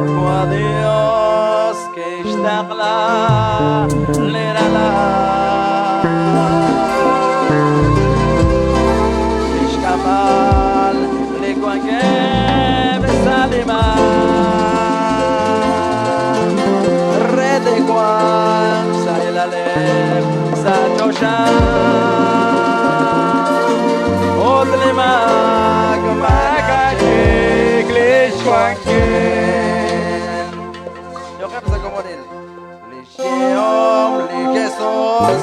Qaawa' Dios kixtaqla li Ralal. Lix k'ab'al li wankeb' sa' li mar re te'wanq xsahilaleb' sa' choxa. Ut li maak maak'a' chik lix wankil. Yo'qeb' sa' komonil. Lix yehom li Jesus.